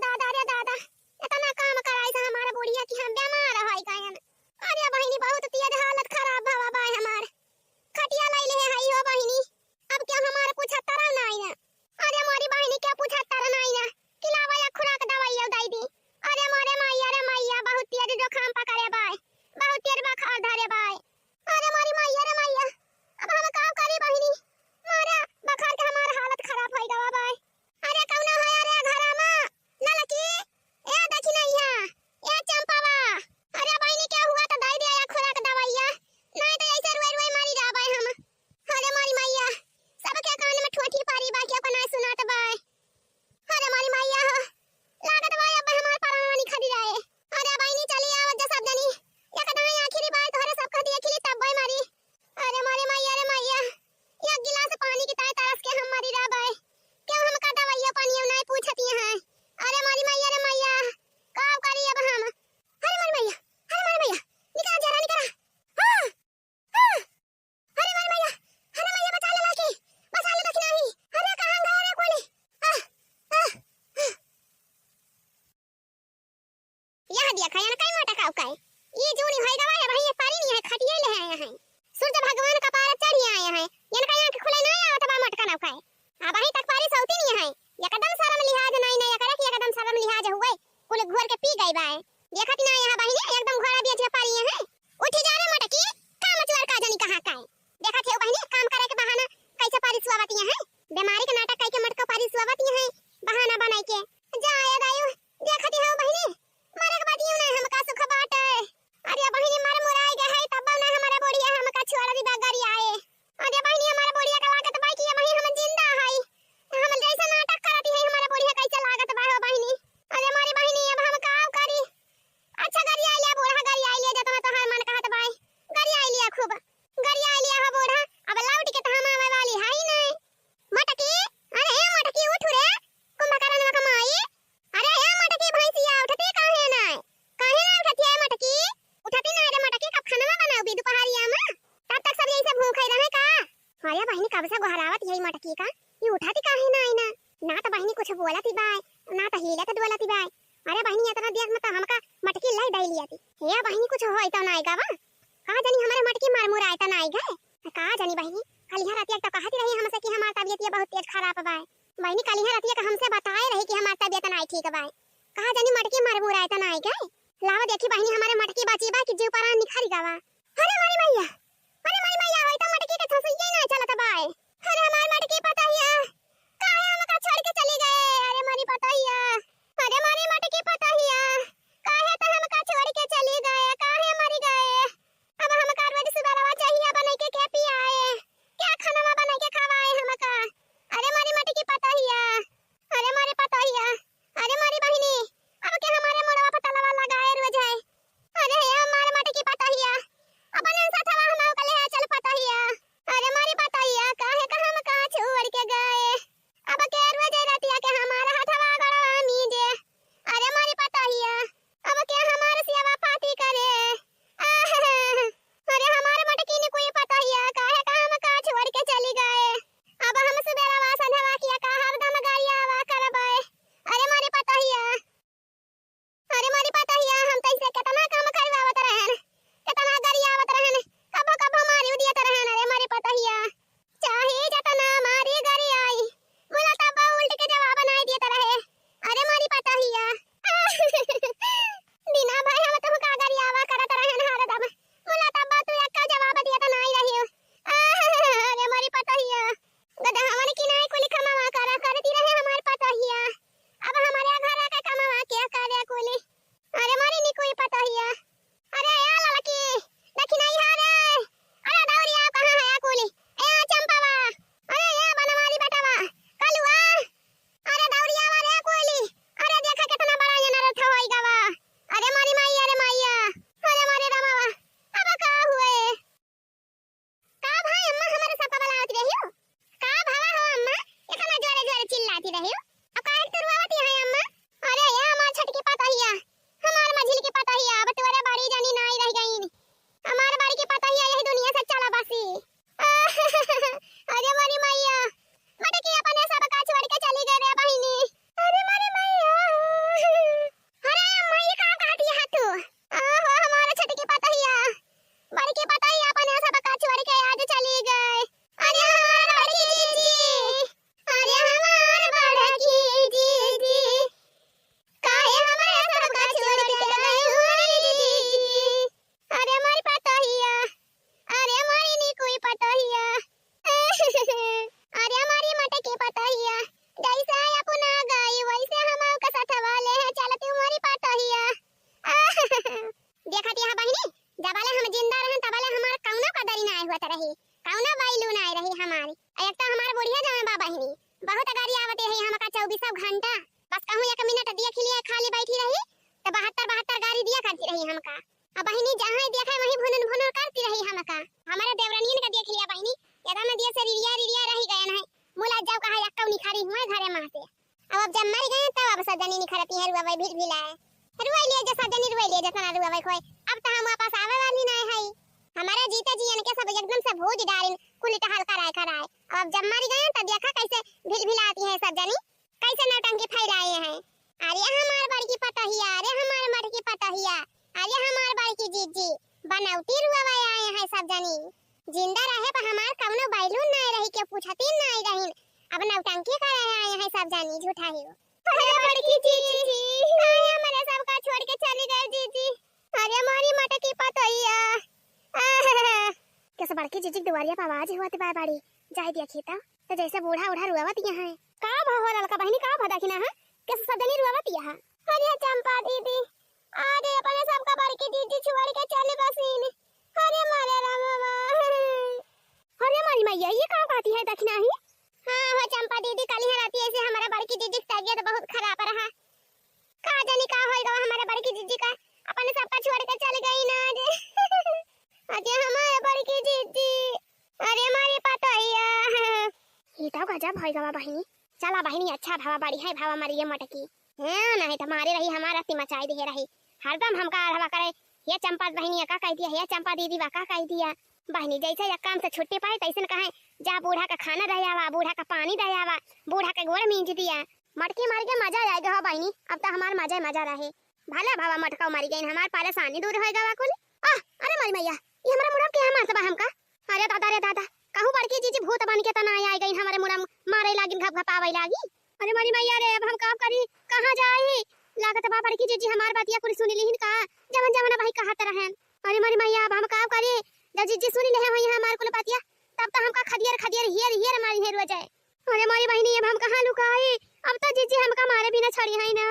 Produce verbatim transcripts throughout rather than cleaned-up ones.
दादा रे दादा, इतना काम कराइस हमार बुढ़िया कि हम बीमार होइ गयन। अरे बहिनी, बहुत तेज हालत खराब भवा बाय हमार। खटिया लइ लेहे हई हो बहिनी, अब केउ हमार पूछत तरा नाई ना। अरे मोरी बहिनी, केउ पूछत तरा नाई ना कि लावा या खुराक दवाई दइ दी। अरे मोरे मइया रे मइया, बहुत तेज जुकाम पकड़े बाय, बहुत तेज बुखार धरे बाय। अरे मोरी मइया रे मइया, अब हम का करी बहिनी, मारे बुखार के हमार हालत खराब होइ गवा बाय। अरे कउनो है अरे घरा मा, ललकी, ए दखिनइया, ए चंपावा, अरे बहिनी केउ हुआ त दइ दे या खुराक दवाइया, नाई त अइसे रोइ रोइ मरी जाबइ हम। अरे मोरी मइया, सबके कान मा ठोठी पारी बा, केउ का नाई सुनात बाय। अरे मोरी मइया हो, लागत बाय अब हमार परान निखरि जाए। अरे बहिनी चली आवत जा सब जनी, एक दाई आखिरी बार तोहरे सब कह दिया खिली तब बाय मरी। अरे मोरी मइया रे मइया, एक गिलास पानी की ताई तरस के हम मरी रहबइ। केउ हमका दवाइयो पानियो नाई पूछत हैं। अरे मोरी मइया रे मइया, का करी अब हम? अरे मोरी मइया, अरे मोरी मइया, निकरा जरा निकरा। हाँ, हाँ, अरे मोरी मइया, अरे मइया बचा ले लड़की, बचा ले दखिनही। अरे कहाँ गए रे कोली? आह, आह, आह। यह देखा, यन कई मोटका उकाए। ई जूनी होई गवा है, वही पारी नहीं है, खटिया ले आए हैं। सूरज भगवान का पार चढ़ी आए हैं। यन का आँख खुले नाई आवत बा मोटका ना उकाए। आ वही तक पारी सौती नहीं है। एकदम शर्म लिहाज नाई ना, एकरा की एकदम शर्म लिहाज हुए। कुल घोर के पी गई बाए। देखत ना यहाँ बहिनी, एकदम घोड़ा दिया जे पारी है। उठी जा रे मोटकी, काम चोर का जनी कहाँ का है। देखत है बहिनी, काम करे के बहाना कैसे पारी सुआवत है। बीमारी के नाटक कई के मोटका पारी सुआवत है, बहाना बनाई के। जा ए दायु, देखत है बहिनी, मरे के बाद यूं ना हमका सुख बाटे। अरे बहिनी, मर मुराई गए है, तब ना हमारा बुढ़िया हमका छोड़ दी बा गरियाए। अरे बहिनी, हमारा बुढ़िया का लागत बा कि अबही हम जिंदा है। हम जैसे नाटक करत है, हमारा बुढ़िया कैसे लागत बा हो बहिनी। अरे मोरी बहिनी, अब हम का करी? अच्छा गरियाई लिया बूढ़ा, गरियाई लिया, जतना तोहार मन कहत बाय, गरियाई लिया खूब, गरियाई लिया हो बूढ़ा। अब लौट के तो हम आवे वाली है ही नहीं। मटकी, अरे ए मटकी, उठ रे, कुंभकरनवा का माई। अरे ए मटकी भैंसिया, उठती काहे ना? काहे ना उठती है मटकी? उठती ना रे मटकी, कब खाना बनाओगी दोपहरिया में? तब तक सब यही से भूखे रहे का? अरे बहिनी, कब से गोहरावत यही मटकी का, ये उठती काहे ना आई ना? ना तो बहिनी कुछ बोलत ही बाय, ना तो हिलत डोलत ही बाय। अरे बहिनी, इतना देर में तो हमका मटकी लाई दे लिया थी। हे बहिनी, कुछ होई तो नाई गवा? का जानी हमारे मटकी मर मुराए तो नाई गए। का जानी बहिनी, कलिहा रतिया तो कहती रही हमसे कि हमार तबियत ये बहुत तेज खराब बाय। बहिनी, कलिहा रतिया का हमसे बताए रही कि हमार तबियत नाई ठीक बाय। का जानी मटकी मर मुराए तो नाई गए। लावा देखी बहिनी, हमारे मटकी बाची बा कि जीव परान निखरी गवा। अरे मोरी मइया, अरे मोरी मइया, होई तो मटकी के थसुइये ना चलत बाय। अरे हमार मटकी पतोहिया, काहे हमका छोड़ के चली गए? अरे मोरी पतोहिया, अरे मोरी मटकी पतोहिया, काहे तो हमका छोड़ के चली गए? काहे मरी गए? अब हमका रोज सुबेरवा चहिया बनाई के के पियाए? के खानवा बनाई के खवाए हमका? अरे मोरी मटकी पतोहिया, अरे मोरी पतोहिया, अरे मोरी बहिनी, अब के हमारे मुड़वा पर तलवा लगाए रोज है। अरे हे हमार मटकी पतोहिया, अपन सथवा हम ओका ले चल पतोहिया। अरे मोरी पतोहिया, काहे का हमका छोड़ के गए? सब घंटा, बस कहूँ एक मिनट देख लिया, खाली बैठी रही, त बहत्तर बहत्तर गारी दिया करती रही हमका। अब बहिनी जहाँ देखे वहीं भुनुर भुनुर करती रही हमका। हमारे देवरनियन का देख लिया बहिनी, एकदम दिया से रिरिया रिरिया रही गयन है। मुला जाओ कहा यक्कौ निखारी हुए घरे माँ से। अब, अब जब मर गए तब अब सब जनी निखरती है, रुआवे भिल भिलाए। रुआई लिए जे सब जनी रुआई लिए जितना रुआवे खोए। अब तो हम वापस आवे वाली नहीं है। हमारे जीते जी इनके सब एकदम से भूज डालिन, कुल टहल कराए कराए। अब, अब जब मर गए तब देखा कैसे भिल भिलाती है सब जनी, कैसे नौटंकी फैलाए हैं। अरे हमार बड़की पतोहिया, अरे हमार मटकी पतोहिया, अरे हमार बड़की जीजी, बनौटी रुआवे आए हैं सब जनी। जिंदा रहे पर हमार कौनो बैलून नाय रही, के पूछती नाय रहीन। अब नौटंकी करे आए हैं सब जानी, झूठा ही हो। अरे बड़की जीजी, काहे हमरे सबका छोड़ के चली गए जीजी? अरे मारी मटकी पतोहिया। आह। कैसे बड़की जीजी के दुआरिया पर आवाज होती बाय बाड़ी, जाए दिया खेता, तो जैसे बूढ़ा उढ़ा रुआवत यहाँ है। का भवा ललका बहिनी, का भवा दखिना है? कैसे सब जनी रुआवत यहाँ? अरे चंपा दीदी, अरे अपने सबका बड़की जीजी छोड़ के चली गसीन। अरे मारे रामवा। अरे मारी मैया, ये का कहती है दखिना ही? हाँ हो चंपा दीदी, कल ही राती ऐसे हमारा बड़की जीजी की तबीयत बहुत खराब रहा। का जानी का होई गवा हमारे बड़की जीजी का, अपने सबका छोड़ के चल गई ना आज। अरे हमारे बड़की जीजी, अरे मारी पतोहिया। ई तो गजब होई गवा बहिनी। चला बहिनी, अच्छा भवा बड़ी है भवा मरिए मटकी। हाँ, नहीं तो मारे रही हमारा अति मचाई दे रही। हरदम हमका आढ़वा करे, "ये चंपा बहिनी का कह दिया, ये चंपा दीदी वा का कह दिया।" बहिनी जैसे एक काम से छुट्टी पाए तैसन कहे, "जा बूढ़ा का खाना दे आवा, बूढ़ा का पानी दे आवा, बूढ़ा के गोड़ मींज दिया।" मटकी मार के मजा आ गया हो बहिनी, अब तो हमार मजा ही मजा रहे। भला भवा मटका मारी गई, हमार परेशानी दूर हो गवा कुल। आह, अरे मारी मैया, ये हमारा मुड़वा के यहाँ मारत बा हमका। अरे दादा रे दादा, कहूँ बड़की जीजी भूत बन के त ना आई गई हमारे मुड़वा मारे लागिन, घप घपावे लागी। अरे मारी मैया रे, अब हम का करी, कहाँ जाई? लागत बा बड़की जीजी हमार बतिया कुल सुन लिहिन का, जवन जवन भाई कहत रहन। अरे मारी मैया, अब हम का करी, जब जीजी सुन ले होई हमार कुल बतिया, तब तो हमका खदियर खदियर हियर हियर मारी है रोजे। अरे मारी बहिनी, अब हम कहाँ लुकाई? अब तो जीजी हमका मारे बिना छोड़ी है ना।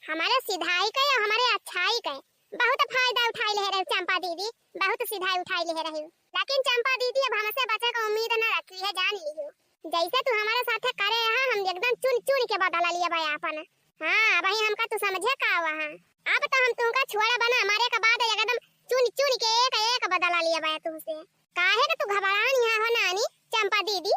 हमारे सिधाई के या हमारे अच्छाई के बहुत फायदा उठाई ले रहे चंपा दीदी, बहुत सिधाई उठाई ले रहे। लेकिन चंपा दीदी अब हमसे बचे का उम्मीद न रखी है, जान लियो। जैसे तू हमारे साथे करे है, हम एकदम चुन चुन के बदला लिया भाई आपन। हाँ, भाई हमका तू समझे का हुआ है? अब तो हम तुमका छोड़ा बना, मारे के बाद एकदम चुन चुन के एक एक बदला लिया भाई तुमसे। काहे के तू घबरान यहाँ हो नानी, चंपा दीदी?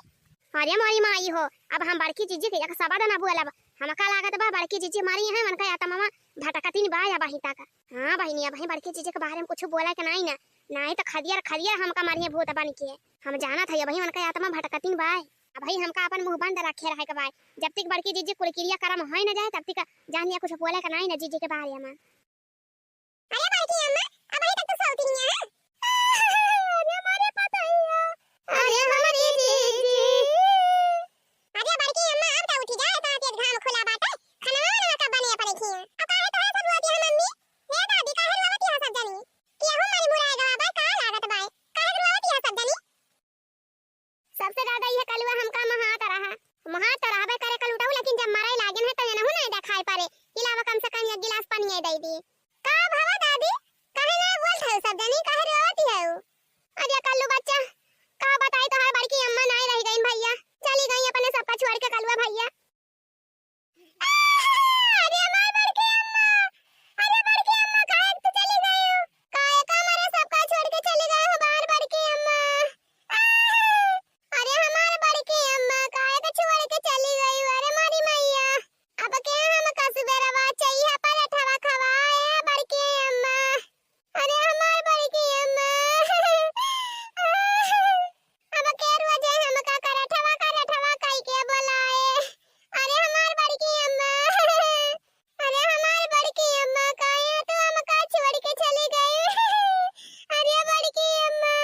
अरे मोरी माई हो, अब हम बड़की जीजी के एक शब्द ना बोलब। हमका लागत बा बड़की जीजी मारी है, उनका आत्मा भटकतिन बा या बही तक। हाँ बहिनी, अब ही बड़की जीजी के बारे में कुछ बोला के नाई ना, नाई तो खदियर खदियर हमका मारिए भूत बन के। हम जानत है अब ही उनका आत्मा भटकतिन बा। अब ही हमका अपन मुंह बंद रखे रहे के बा। जब तक बड़की जीजी कुलकिरिया करम होई न जाए, तब तक जान लिया कुछ बोले के नाई ना जीजी के बारे में। अरे बड़की अम्मा, अबही तक तो सोती नहीं है। अरे हमारे पतोहिया, अरे हमारी जीजी। अरे बड़की अम्मा, अब तो उठी जाए, इतना तेज घाम खुला बाटे, खाना वाना कब बने पड़े खिया। अब काहे तोहरे सब रोती है मम्मी? हे दादी, काहे रोवती है सब जनी? केहू मरी मुराए गवा बाय, का लागत बाय? काहे रोवती है सब जनी? सबसे ज्यादा यह कलुआ हमका महात रहा। महात रहबे करे कलुटऊ, लेकिन जब मरे लागेन है तो एनहू नहीं देखाई पड़े। इलावा कम से कम एक गिलास पानी दे दी। का भवा दादी, काहे नहीं बोलत हो सब जनी, काहे रोवत हो? अरे कल्लू बच्चा, का बताई तोहार बड़की अम्मा नहीं रह गईन भैया, चली गई अपने सबका छोड़ के कलुआ भैया। अरे हमार बड़की अम्मा, अरे बड़की अम्मा, काहे के तू चली गई हो? काहे का मारे सबका छोड़ के चली गई हो बाहर बड़की अम्मा? अरे हमार बड़की अम्मा, काहे के छोड़ के चली गई हो? अरे मारी मैया, अब के हम कसुबेरवा चइहा पराठवा खवाए बड़की अम्मा। अरे हमार बड़की अम्मा। अब के रोजे हमका करठवा करठवा कई के बोलाए। अरे हमार बड़की अम्मा। अरे हमार बड़की अम्मा, काहे तू हमका छोड़ के चली गई? अरे बड़की अम्मा।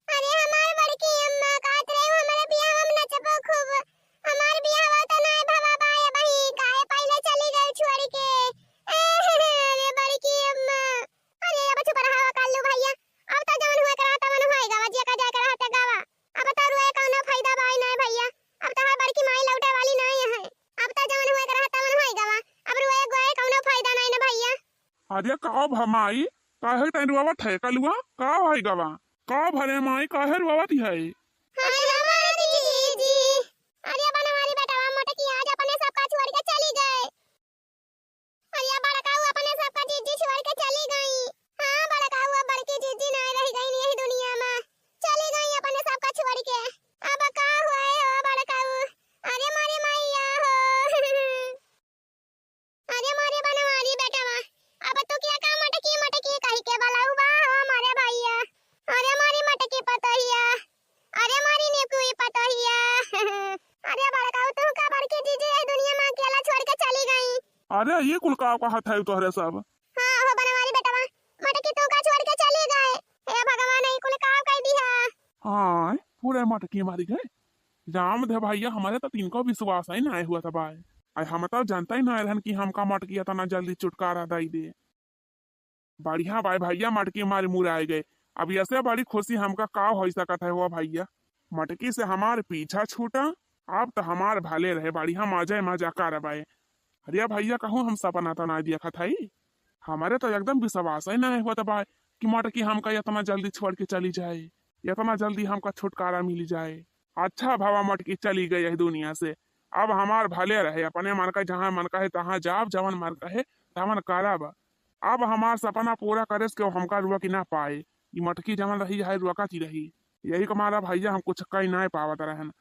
अरे हमार बड़की अम्मा, कहत रहे हमारे बियाह में नचबो खूब। हमार बियाह तो नाय भवा बाए बही, काहे पहले चली गई छोड़ के? अरे बड़की अम्मा। अरे, अब चुप रहा कल्लू भैया, अब तो जवन हुए के रहा तवन हुए गवा, जे का जाए के रहा ते गवा। अब तो रोए कौनो फायदा बाय नाय भैया, अब तो हर बड़की माई लौटे वाली नाय है। अब तो जवन हुए के रहा तवन हुए गवा, अब रोए गोए कौनो फायदा नाय ना भैया। अरे का भा माई, काहे तैं रोवत है कलुआ? का भाई गवा? का भरे माई, काहे रोवत है? अरे हमारे जीजी, अरे बनवारी बेटवा मोटकी आज अरे, ये कुल का कहत है तोहरे सब? हाँ, हो बनवारी बेटवा, मटकी तू का छोड़ के चली गए। हे भगवान, ई कुल का कह दिया? हाँ, पूरे मटकी मारी गए। राम दे भैया, हमारे तो तिनको विश्वास ही ना हुआ था भाई। आई हम तो जानता ही ना रहन कि हमका मटकी इतना जल्दी छुटकारा दई दे। बढ़िया भाई भैया, मटकी मारी मुराए गए। अब ऐसे बड़ी खुशी हमका का हो सकत है हुआ भैया? मटकी से हमार पीछा छूटा, आप तो हमार भले रहे, बढ़िया मजे मजा करबाए। अरे भैया, कहूँ हम सपना तो ना देखत हई, हमारे तो एकदम विश्वास ही ना होत बा कि मटकी हमका इतना जल्दी छोड़ के चली जाए, इतना जल्दी हमका छुटकारा मिली जाए। अच्छा भवा मटकी चली गई है दुनिया से, अब हमार भले रहे, अपने मन का जहाँ मन का है तहाँ जाब, जवन मन का है तवन करब। अब हमार सपना पूरा करे से केहू हमका रोक ना पाए। ई मटकी जवन रही है रोकत ही रही, यही के मारा भैया हम कुछ कही ना पावत रहन।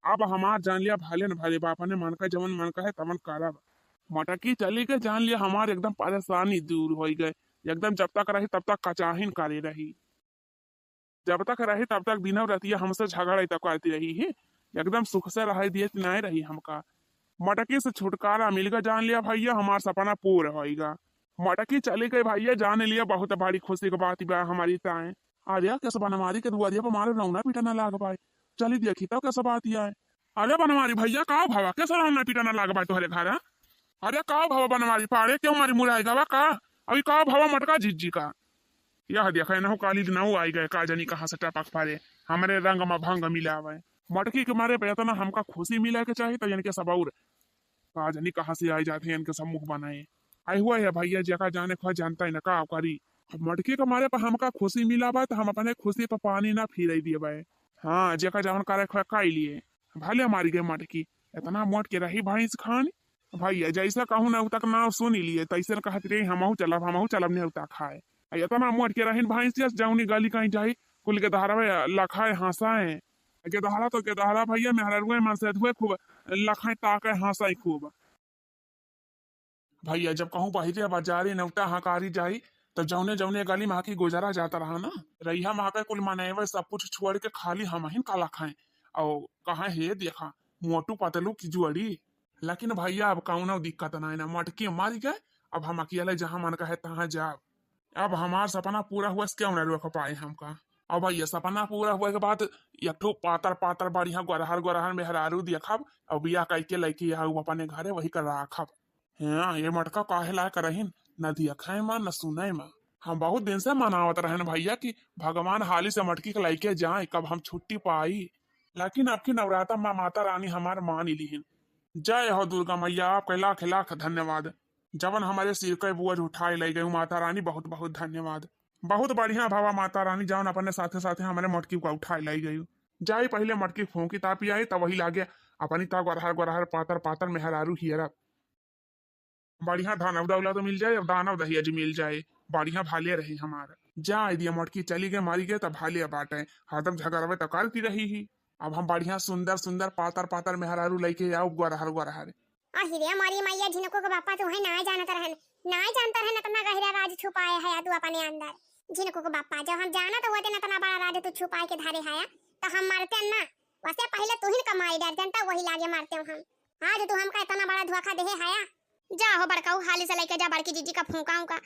अब हमार जान लिया भले न भले बा, अपने मन का जवन मन का है तवन करब। मटकी चली के जान लिया हमार एकदम परेशानी दूर होई गए। एकदम जब तक रही तब तक कचाहिन करे रही, जब तक रही तब तक दिनों रतिया हमसे झगड़ा तो करती रही है, एकदम सुख से रहे दिए नहीं रही हमका। मटकी से छुटकारा मिल गया जान लिया भैया, हमार सपना पूरा होई गा। मटकी चली गई भैया जान लिया, बहुत बड़ी खुशी की बात बा हमारी ताए। अरे कैसे बनवारी के दुआरिया पर मारे रौना पीटा ना लाग पाए, चली देखी तो कैसे बात आए। अरे बनवारी भैया, का भवा, कैसे रौना पीटा ना लाग पाए तोहरे घर? अरे का भवा बनवारी पाड़े, क्यों मारी मुराई गवा का? अभी का भवा मटका जिज्जी का? यह देखे नहु काली नहु आई गए, का जानी कहाँ से टपक पड़े, हमरे रंग में भंग मिलावे। मटकी के मारे पे इतना हमका खुशी मिले के चाही, तो इनके सब और का जानी कहाँ से आई जाते हैं, इनके सब मुख बनाए। आई हुआ है भैया, जेका जाने खोए जानता ही ना का करी। अब मटकी के मारे पे हमका खुशी मिला बा, तो हम अपने खुशी पे पानी ना फिराई दिए बाए। हाँ, जेका जवन करे खोए काई लिए। भले मारी गए मटकी, इतना मोट के रही भैंस खान। भैया जैसा कहूँ ना तक नाव सुनी लिए, तैसे कहत रही हमहू चलब, हमहू चलब नेवता खाए। आ इतना मोट के रहीन भैंस जस जौनी गली कहीं जाई, कुल के दहरवे लखाए हंसाए। गेदहरा तो गेदहरा भैया, मेहररुए मन से धुए खूब लखाए ताके हंसाई खूब। भैया जब कहूँ बहिरे बाजारी नेवता हकारी जाई, तो जौने जौने गली में हाकी गुजरा जाता रहा ना, रैया में हाके कुल मनैवे सब कुछ छोड़ के खाली हमहिन का लखाए। और कहा हे देखा मोटू पतलू की जोड़ी। लेकिन भैया अब कौनो दिक्कत नहीं ना, मटकी मारी गए, अब हम अकेले जहाँ मन कहे तहाँ जाब। अब हमार सपना पूरा हुआ, क्यों ना रोक पाए हमका। अब भैया सपना पूरा हुए के बाद एक ठो पातर पातर बढ़िया गोरहर गोरहर मेहरारू देखब, और बियाह कइके लइके आऊ अपने घरे वही कर राखब। हाँ, ये मटका काहे लायक रहीन, न देखे मा, न सुने मा। हम बहुत दिन से मनावत रहन भैया कि भगवान हाली से मटकी के लइके जाए, कब हम छुट्टी पाई। लेकिन अब की नवराता मा माता रानी हमार मान लिहिन। जय हो दुर्गा मैया, आपका लाख लाख धन्यवाद। जवन हमारे सिर के बोझ उठाए ले गई माता रानी, बहुत बहुत धन्यवाद। बहुत बढ़िया भवा माता रानी, जवन अपने साथे साथे हमारे मटकी को उठाए ले गई। जाई पहले मटकी फूंकी तापी आई, तब वही लागे अपनी ता गोरहर गोरहर पातर पातर मेहरारू हियरब। बढ़िया धन दौलत मिल जाए, और दानव दहेज मिल जाए, बढ़िया भाले रहे हमार। जा दिया मटकी चली गए, मारी गए, तब भाले बाटे, हरदम झगड़वे तो करती रही ही। अब हम बढ़िया सुंदर सुंदर पातर पातर मेहरारू लइके आऊ गोरहर गोरहर। अहि रे मोरी मैया, झिनको के बापा तू है ना जानत रहन, ना जानत रहन, इतना गहिरा राज छुपाए है तू अपने अंदर। झिनको के बापा, जब हम जानत होते ना इतना बड़ा राज तू छुपाए के धारे है, तो हम मरते ना। वैसे पहले तू ही का मारी डर जानता, वही लागे मरते हम। आज तू हमका इतना बड़ा धोखा देहे हया। जा हो बड़काऊ, हाली से लइके जा बड़की जीजी का फूंका उका।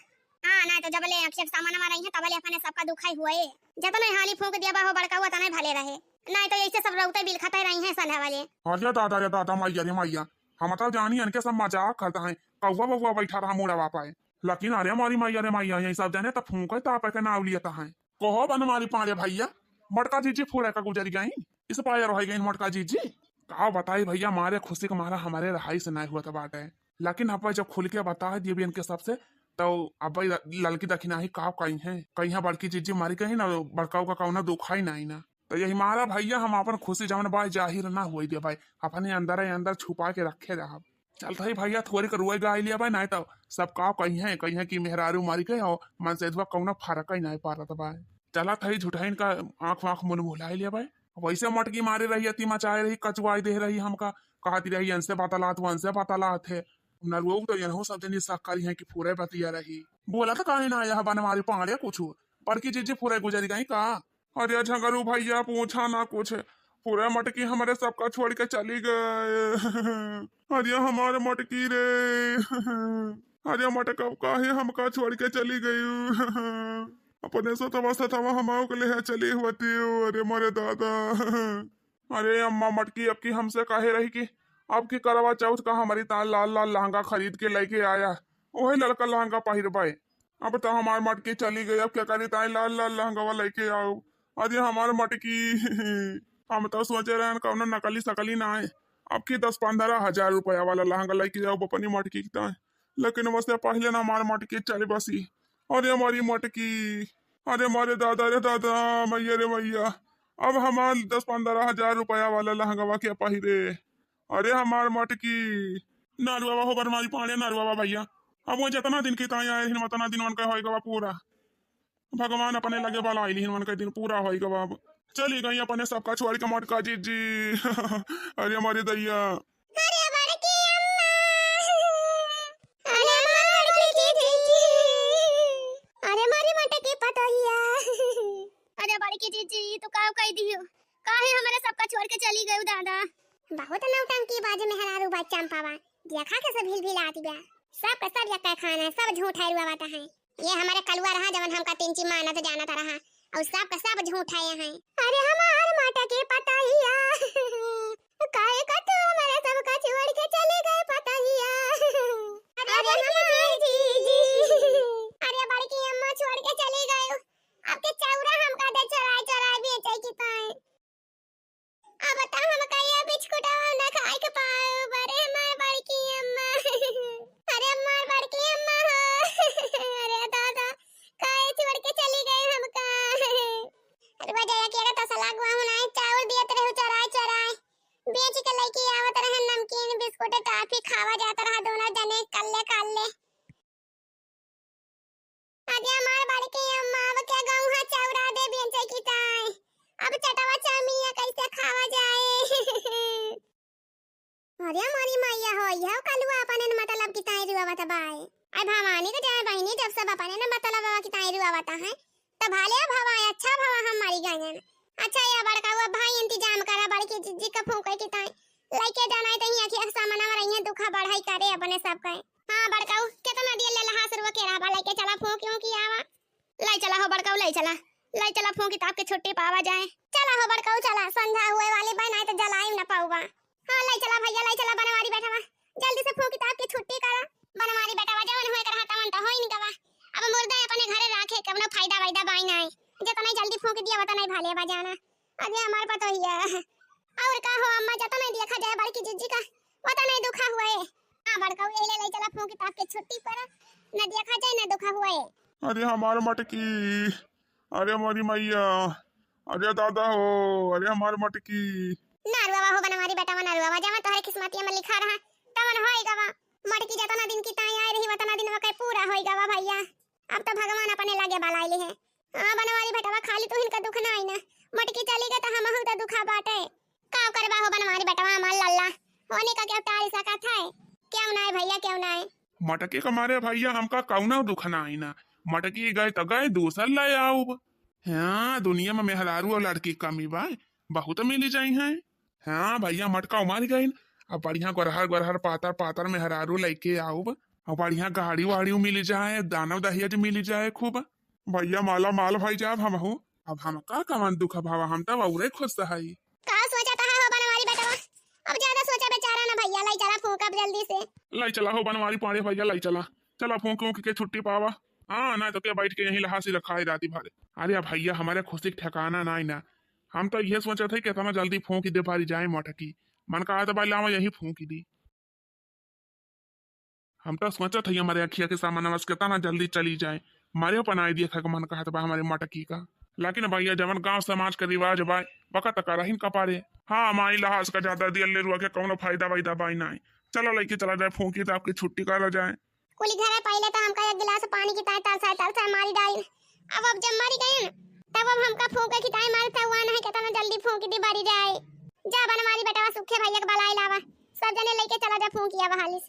हाँ, नहीं तो जबले अक्षय के सामान में रही है, तबले अपने सबका दुखाई हुए। जतने हाली फूंक दिया बा हो बड़काऊ, उतने भले रहे। नहीं तो ऐसे सब रौते बिलखते रही हैं सन्हे वाले। अरे दादा रे दादा, मैया रे मैया, हम तो जानी इनके सब मजाक करता है, कौवा बउवा बैठा रहा मुड़वा पाए। लेकिन अरे हमारी मैया रे मैया, यही सब जाने तो फूंके तापे के नाव लिया है। कहो बनवारी पाड़े भैया, मटका जीजी फूड़े का गुजर गई, इस पायर हो गई मटका जीजी। का बताई भैया, मारे खुशी के मारा हमारे रहाई से नहीं हुआ था बाटे। लेकिन अब जब खुल के बता दिए भी इनके सबसे, तो अब भाई ल-, ललकी दखिनाही का कही है, कहीं बड़की जीजी मरी गई ना, बड़काऊ का कौनो दुखाई नहीं ना। तो यही मारा भैया हम अपन खुशी जवन बा जाहिर ना होई दे भाई, अपने अंदर ही अंदर छुपा के रखे रहब। चलत हई भैया, थोड़ी के रुए गाय लिया भाई, नहीं तो सब का कही है, कही है कि मेहरारू मरी गए और मनसेधुआ कौनो फर्क ही नहीं पारत बा। चलत हई झुठैन का आँख वाँख मुन मुहलाई लिया भाई। वैसे मटकी मारे रही, अति मचाए रही, कचुआई दे रही हमका, कहती रही, "इनसे बतलात, वो इनसे बतलात है।" नरुआ तो यनहु सब जनी शक करी है कि फुरे बतिया रही। बोला तो काहे ना यह बनवारी पाड़े कुछ, बड़की जीजी फुरे गुजरी गई का? अरे झगरू भैया, पूछा ना कुछ, फुरे मटकी हमारे सबका छोड़ के चली गए। अरे हमार मटकी रे। अरे मटकवा काहे हमका छोड़ के चली गई? अपने सतवा सतवा हमार के लेहे चली हुवती। अरे मोरे दादा। अरे अम्मा मटकी, अब की हमसे काहे रही कि अब की करवा चौथ का हमरी ताईं लाल लाल लहंगा खरीद के लइके आया, वही ललका लहंगा पहिरबे। अब तो हमार मटकी चली गई, अब केकरी ताईं लाल लाल लहंगवा लइके आउब? अरे हमार मटकी। हम तो सोचे रहन कौनो नकली सकली ना है, अब की दस पन्द्रह हजार रुपया वाला लहंगा लइके आउब अपनी मटकी के ताईं, लेकिन वसे पहिले ना हमार मटकी चली बसी। अरे हमारी मटकी, अरे हमारे दादा रे दादा, मैया रे मैया, अब हमार दस पन्द्रह हजार रुपया वाला लहंगवा के पहिरे। अरे हमार मटकी। नारुआ हो बनवारी पाड़े, नारुआ भैया, अब वो जितना दिन की ताईं आए रहिन, उतना दिन उनका होई गवा पूरा। भगवान अपने लगे बलाई लिहिन, उनका दिन पूरा होई गवा। अब चली गई अपने सबका छोड़ के मटका जीजी। अरे हमारी दैया। अरे बड़की अम्मा, अरे हमार बड़की जीजी, अरे हमारी मटकी पतोहिया। अरे बड़की जीजी, तू का कह दियो? काहे हमरे सबका छोड़ के चली गई दादा? बहुत नौटंकी बाज मेहरारू बा चंपावा, देखा के सब हिल भिल आती बा। सब का सब यक्का खाना, सब झूठा रुआवत है। ये हमारे कलुआ रहा जवन हमका तिनची मानत जानत रहा, और सब का सब झूठा है। अरे हमार मटकी पतोहिया, काहे का तू हमारे सबका छोड़ के चली गई पतोहिया? अरे अरे हमार जीजी, अरे बड़की अम्मा छोड़ के चली गई, अब के चौरा हमका दे चोराई चोराई बेचे की ताईं। अब तो हमका ये बिस्कुटवा ना खाए के पाउब। अरे हमार बड़की अम्मा, अरे हमार बड़की अम्मा हो। अरे दादा, काहे छोड़ के चली गई हमका? अरे बजाया के तो सलाह गुआ होना है, चाउर दियत रहे चोराई चोराई, बेच के लइके आवत रहे नमकीन बिस्कुट टाफी खावा जात रहा दोनों जने कल्ले कल्ले। अरे हमार बड़की अम्मा, अब क्या गौहा चौरा दे बेचे की ताईं? अब चटवा चामिया कैसे खावा जाए? अरे हमारी मैया हो, यह कलुआ अपने न मतलब की ताईं रुआवत बाए। आई भवानी के जाए बहिनी, जब सब अपने न मतलब की ताईं रुआवत है, तो भाले भवा, अच्छा भवा हम मरी गए। अच्छा या बड़का हुआ भाई, इंतजाम करा बड़की जीजी का फूंके की ताईं। लइके जाना है तो यहाँ के सामना में रहिए, दुखा बढ़ाई करे अपने सब कहे। हाँ बड़काऊ, कितना दिया ले लहा सरुआ के रहा, लइके चला फूंक यूं की आवा। लाई चला हो बड़काऊ, लाई चला, लाई चला फूंकी ताप के छुट्टी पावा जाए। चला हो बड़काऊ चला, संझा हुए वाली बा, नाहीं तो जलाई न पाउबा। हाँ लाई चला भैया, लाई चला बनवारी बेटवा, जल्दी से फूंकी ताप के छुट्टी करा। बनवारी बेटवा जवन होए के रहा तवन तो होई न गवा, अब मुर्दा अपने घरे राखे कवनो फायदा वायदा बाई नाहीं। जितना जल्दी फूंक दिया उतना ही भाले बा जाना। अरे हमार पतोहिया, और का हो अम्मा, जतना देखा जाए बड़की जीजी का, उतना ही दुखा हुआ है। हाँ बड़काऊ, यही ले, ले चला फूंकी ताप के छुट्टी पर, न देखा जाए न दुखा हुआ है। अरे हमार मटकी, अरे मोरी मैया, अरे दादा हो, अरे हमार मटकी। नारुआ हो बनवारी बेटवा, नारुआ जवन तोहरे किस्मतिया में लिखा रहा तवन होई गवा। मटकी जतना दिन की ताईं आए रही उतना दिन वके पूरा होई गवा भैया। अब तो भगवान अपने लगे बलाइले हैं। हाँ बनवारी बेटवा, खाली तू हिनका दुख ना आई ना, मटकी चली गई तो हमहू तो दुखा बाटे। का करबा हो बनवारी बेटवा, हमार लल्ला, होने का क्या टाल सकत है? क्यों ना है भैया, क्यों ना है? मटकी के मारे भैया हमका कौनो दुख ना आई ना, मटकी गए तो गए, दूसर ले आउब। हाँ दुनिया में मेहरारू और लड़की कमी बा, बहुत मिली जाई हैं। हाँ भैया, मटका उमार गइन। अब बढ़िया गोरहर गोरहर पातर पातर मेहरारू लइके आउब। अब बढ़िया गाड़ी वाड़ी मिल जाए, दानव दहेज मिल जाए खूब। भैया माला माल भई जाब हमहू। अब हमका कवन दुख भावा, हम तब औरे खुश हई। का सोचत हा हो बनवारी बेटवा? अब ज्यादा सोचा बेचारा ना भैया, लाई चला फूंक अब जल्दी से। लाई चला हो बनवारी पाड़े भैया, लाई चला। चला फूंक ऊंक के छुट्टी पावा। हाँ, ना तो के बैठ के यहीं लहासी रखा है राती भर। अरे भैया, हमारे खुशी के ठिकाना ना ना। हम तो ये सोचत है कितना जल्दी फूंक दे पारी जाए मटकी। मन कहा था भाई लावा यही फूंक दी। हम तो सोचत है हमारे अखिया के सामने बस कितना जल्दी चली जाए। मारे अपन आई दिया मन कहत बा हमारे मटकी का। लेकिन भैया जवन गांव समाज के रिवाज बा, बका तका रहिन कपारे। हाँ, माई लहास का ज्यादा दियल ले रुआ के कौनो फायदा वायदा बाई नाई। चला लइके चला जाए, फूंकी तो आपकी छुट्टी करा जाए। कुली घरे पहिले तो हमका एक गिलास पानी की ताई तरसाए तरसाए मारी डाइन। अब, अब जब मरी गइन, तब अब हमका फूंके की ताई मारी, तब वहाँ नहीं कितना जल्दी फूंकी दी बरी जाए। जा बनवारी बेटवा सुखे भैया के बलाई लावा, सब जने लइके चला जा फूंकी आवा हालिस।